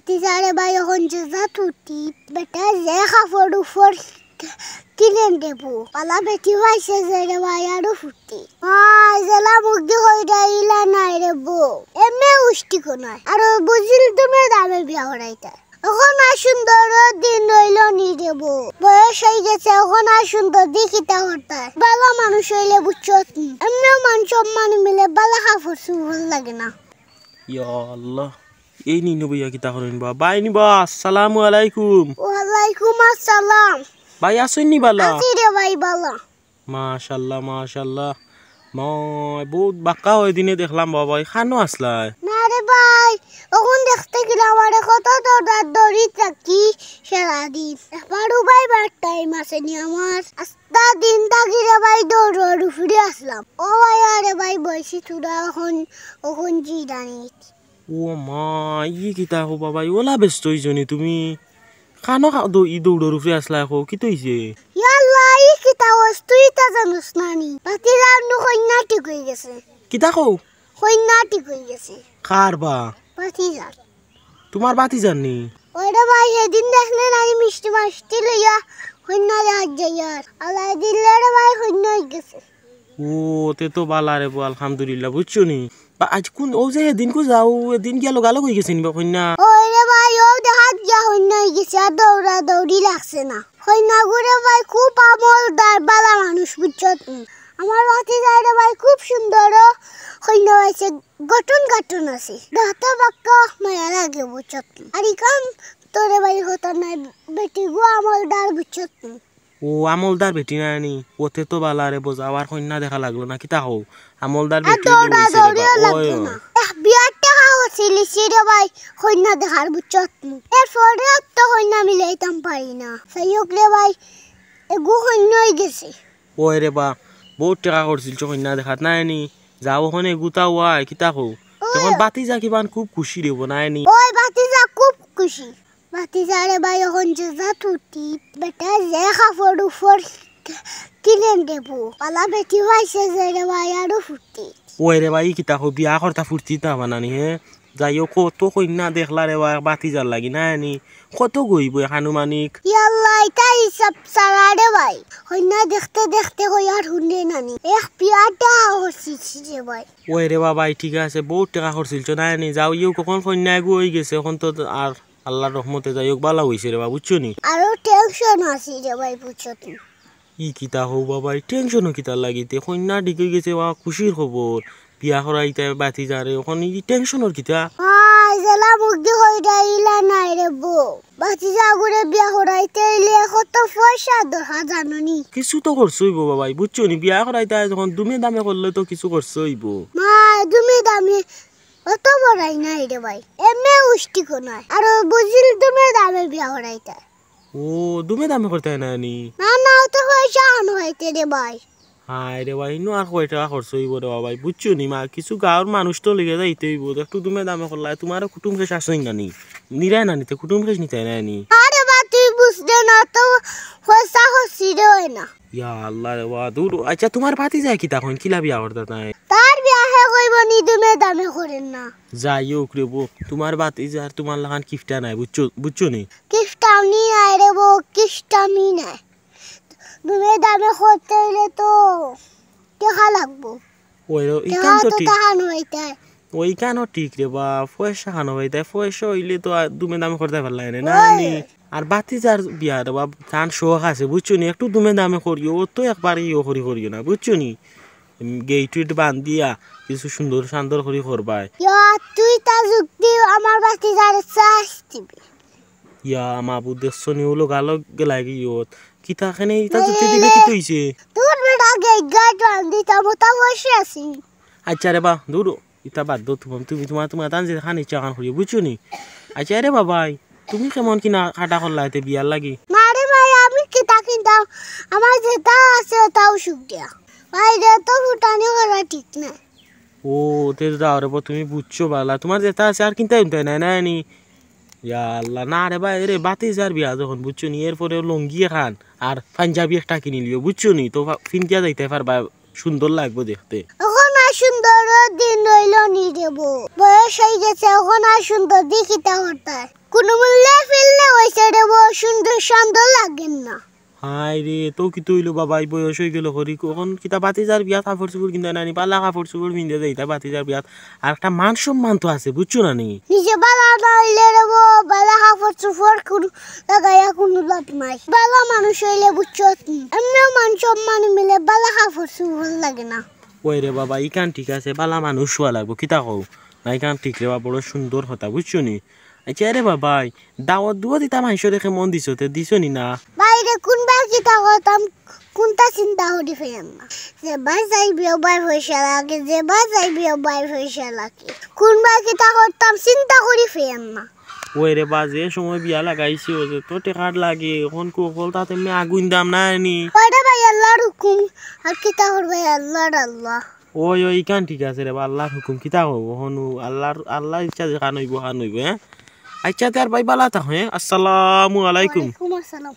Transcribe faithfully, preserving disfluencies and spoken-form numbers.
ভাতিজারে ভাই, অখন যে যা তুতি, বেটা যে কাপড় উপর কিলেন দেবো। বালা বেটি পাইছে যে রে ভাই, আরো ফুর্তি। ভাই, জেলা মুখ দি কইরা ইলা নাই রে বউ। এমনে উষ্টি কোনায়। আর বুঝিল তুমি দামে বিয়া করাইতা। অখন আর সুন্দর দিন রইল নি রে বউ। বয়স অইগেছে, অখন আর সুন্দর দি কিতা করতায়। বালা মানুষ অইলে বুঝছত নি। এমনেও মান সম্মান মিলে বালা কাপড় চুপড় লাগে না। ইয়া আল্লাহ, এই নিনু ভাইয়া কিতা করইন বা? ভাই নি বা, আসসালামু আলাইকুম। ওয়ালাইকুম আসসালাম। ভাই আছইন নি বালা? আছি রে ভাই বালা। মাশাআল্লাহ, মাশাআল্লাহ। মাই, বউত বাক্কা অয় দিনে দেখলাম বা ভাই, কানো আছলায়? না রে ভাই, অখন দেখতে গেলাম আরে কত দৌড়া দৌড়ি থাকি সারাদিন। একবার উবাইবার টাইম আছে নি আমার? আস্তা দিন থাকি রে ভাই দৌড়র উপরে আছলাম। ও ভাই, আরে ভাই বইছি থুড়া অখন, অখন জিরানিত। ও মা, ই কিতা কও বা ভাই, অলা ব্যস্ত অইছো নি তুমি? কানো কা-, দৌ-, ই দৌড়র উপরে আছলায় কও, কিতা অইছে? ইয়াল্লা, ই কিতা কস, তুই ইতা জানোস না নি? ভাতিজার নু কইন্যা ঠিক অইগেছে। কিতা কও? কইন্যা ঠিক অইগেছে। কার বা? ভাতিজার। তুমার ভাতিজার নি? ওরে ভাই, হেদিন দেখলে না নি মিষ্টি মাষ্টি লইয়া কইন্যা দেখাত যাইয়ার। আল্লায় দিলে রে ভাই, কইন্যা অইগেছে। ও, তে তো বালা রে বউ, আলহামদুলিল্লাহ, বুঝছো নি? বা আইজ কুন, অউ যে হেদিনকু যাও, হেদিন গিয়া লগালগ অইগেছে নি বা কইন্যা? ওই রে ভাই, অউ দেখাত গিয়া কইন্যা অইগেছে, আর দৌড়া দৌড়ি লাগছে না। কইন্যাগু রে ভাই খুব আমলদার, বালা মানুষ, বুঝছত নি? আমার ভাতিজায় রে ভাই খুব সুন্দর, ও কইন্যা অইছে, গঠন গাঠন আছে, দেখতে বাক্কা মায়া লাগে, বুঝছত নি? আর ইখান তো রে ভাই কথা নাই, বেটিগু আমলদার, বুঝছত নি? ও, আমলদার বেটি নায় নি? অতে তো বালা রে বউ, যাও আর কইন্যা দেখা লাগলো না, কিতা কও? আমলদার আর বেটি দৌড়া অইছে রে বা। দৌড়িও ওই, লাগতো ওই। না। এহ, বিয়ার টেকা খরচিলিছি রে ভাই, কইন্যা দেখার, বুঝছত নি? এরপরে আর তো কইন্যা মিলাইতাম পারি না। যাই হোক রে ভাই, এগু কইন্যা অইগেছে। ওই রে বা, বউত টেকা খরচিলছো কইন্যা দেখাত, নায় নি? যাও অখন এগুতা ওয়াই, কিতা কও? ওই। অখন ভাতিজা কিবান খুব খুশি রে বউ, নায় নি? ওই ভাতিজা খুব খুশি। ভাতিজারে ভাই অখন যে যা তুতি, বেটা যে কাপড় উপর কিলেন দেবো। বালা বেটি পাইছে যে রে ভাই, আরো ফুর্তি। ওই রে ভাই, ই কিতা কও, বিয়া করতা ফুর্তিত না বানানি, হে? যাই হোক, কত কইন্যা দেখলা রে ভাই, ভাতিজার লাগি, নায় নি? কত গইবো এক আনুমানিক? ইয়াল্লা, ইতা হিসাব ছাড়া রে ভাই। কইন্যা দেখতে দেখতে কই আর হুনে নানি। এক বিয়াটা হসিছি রে ভাই। ওই রে বা ভাই, ঠিক আছে, বউত টেকা খরচিলছো, নায় নি? যাও, ইউ কখন কইন্যা এগু অইগেছে, অখন তো আর আল্লার রহমতে যাই হোক, বালা অইছে রে বা, বুঝছো নি? আরো টেনশন আছি রে ভাই, বুঝছো নি? ই কিতা কও বা ভাই, টেনশনও কিতার লাগি? তে কইন্যা ঠিক অইগেছে বা, খুশির খবর, বিয়া করাইতায় ভাতিজারে, অখন ই টেনশনর কিতা? আই, জেলা মুখ দি কইরা ইলা নাই রে বউ। ভাতিজাগুরে বিয়া করাইতে অইলে কত পয়সা দরকার জানো নি? কিছু তো খরচ অইবো বা ভাই, বুঝছো নি? বিয়া করাইতায় যখন দুমে দামে করলে তো কিছু খরচ অইবো। মা, দুমে দামে অত বড়াই নাই রে ভাই, এমনে উষ্টি কোনায়। আর বুঝিল দুমে দামে বিয়া করাইতায়। ও, দুমে দামে করতায় নায় নি? না, না, অত পয়সা আনো হইতে রে ভাই। হায় রে ভাই, ইনো আর কয় টেকা খরচ অইবো রে বা ভাই, বুঝছো নি মা? কিছু গাঁওর মানুষ তো লইয়া যাইতে অইবো, একটু দুমে দামে করলায়, তুমারও কুটুম কেশ আছইন না নি? নিরায় না নি তে, কুটুম কেশ নিতায় নায় নি? আরে বা, তুই বুঝলে না তো, পয়সা খরচি রে অয় না। ইয়া আল্লা রে বা, দুর। আচ্ছা, তুমার ভাতিজায় কিতা কইন, কিলা বিয়া করতা তাইন? তার বিয়া হে কইবো নি, দুমে দামে করের না। যাই হোক রে বউ, তুমার ভাতিজার তুমার লাখান কিপটা নাই, বুঝছো, বুঝছো নি? কিপটামি নাই রে বউ, কিপটামি নাই। দুমে দামে করতে অইলে তো টেকা লাগবো। ওই রে, টেকা ইখান তো তো ঠিক। তাহান অইতায়। ওই ইখানও ঠিক রে বা, পয়সা খানো অইতায়, পয়সা অইলে তো আর দুমে দামে করতায় পারলায় না, না ওই। নি? আর ভাতিজার বিয়া রে বা, তান শখ আছে, বুঝছো নি? একটু দুমে দামে করিও, অত একবারে ইয়ো করি করিও না, বুঝছো নি? উম, গেইট টেইট বান্ধিয়া, কিছু সুন্দর সান্দর করি করবায়। ইয়া, তুই তা যুক্তি আমার ভাতিজারে চাস দিবি। ইয়া মাবুদ, দেখছো নি, অউ লগালগ গেলায় গিয়ত। কিতা কেনে ইতা যুক্তি দিলে কিতা অইছে? তোর বেটা গেইট গাইট বান্ধিতাম, অতা বসে আছি। আচ্ছা রে বা, দুর, ইতা বাদ দেও তুমি, তুমি তুমার, তুমার তান যে খান ইচ্ছা খান করিও, বুঝছো নি? আচ্ছা রে বা ভাই, তুমি কেমন কিনা কাটা করলায় তে বিয়ার লাগি? না রে ভাই, আমি কিতা কিনতাম, আমার যেতা আছে অতাউ সুখ দিয়া। ভাই রে, তো ফুটানি করা ঠিক না। ও, তে যাও রে বা, তুমি বুঝছো বালা, তুমার যেতা আছে আর কিনতায় উনতায় নায়, নায় নি? ইয়া আল্লা, না রে বা, এরে ভাতিজার বিয়া যখন, বুঝছো নি, এরপরে লুঙ্গি এখান আর পাঞ্জাবি একটা কিনিলিও, বুঝছো নি? তো ফা-, ফিন্দিয়া যাইতায় পারবায়, সুন্দর লাগবো দেখতে। অখন আর সুন্দর দিন রইল নি রে বো, বয়স অই গেছে, অখন আর সুন্দর দি কিতা করতায়? কুনু মূল্যে ফেললে অইছে রে বো, সুন্দর সুন্দর লাগের না। হায় রে, তো কিতা অইলো বাবা, ই বয়স অই গেল করি, অখন কিতা ভাতিজার বিয়াত কাপড় চুপড় কিনতায় না নি, বালা কাপড় চুপড় পিন্দে যাইতায় ভাতিজার বিয়াত, আর একটা মান সম্মান তো আছে, বুঝছো না নি? নিজে বালা না অইলে রে বো, বালা কাপড় চুপড় কুনু লাগাইয়া কুনু লাভ নাই। বালা মানুষ অইলে বুঝছো নি, এমনেও মান সম্মান মিলে, বালা কাপড় চুপড় লাগে না। ওই রে বাবা, ইখান ঠিক আছে, বালা মানুষ অওয়া লাগবো, কিতা কও? না, ইখান ঠিক রে বাবা, বড় সুন্দর কথা, বুঝছো নি? আচ্ছা রে বাবা, দাওয়াত দুয়াত দিতা মানষরে, কেমন দিছো তে, দিছো নি না? ভাই রে, কুনবার কিতা করতাম, কুনটা চিন্তা করি পাইয়ার না। যেবায় যাই বিয়াবায় পয়সা লাগে, যেবায় যাই বিয়াবায় পয়সা লাগে। কুনবার কিতা করতাম, চিন্তা করি পাইয়ার না। ওই রে বা, যে সময় বিয়া লাগাইছি, ও যে তো টেকার লাগে, অখন কু অকল তাতে আমি আগুন দাম না আনি। ওরে ভাই, আল্লাহর হুকুম, আর কিতা করবায়, আল্লাহর আল্লাহ। ওই, ওই, ইখান ঠিক আছে রে বা, আল্লাহর হুকুম, কিতা কও, অখন আল্লাহর, আল্লাহর ইচ্ছা যেখান অইবো, খান অইবো, হ্যাঁ? আচ্ছা, তে আর ভাই বালা থাকো, হ্যাঁ? আসসালামু আলাইকুম। ওয়ালাইকুম আসসালাম।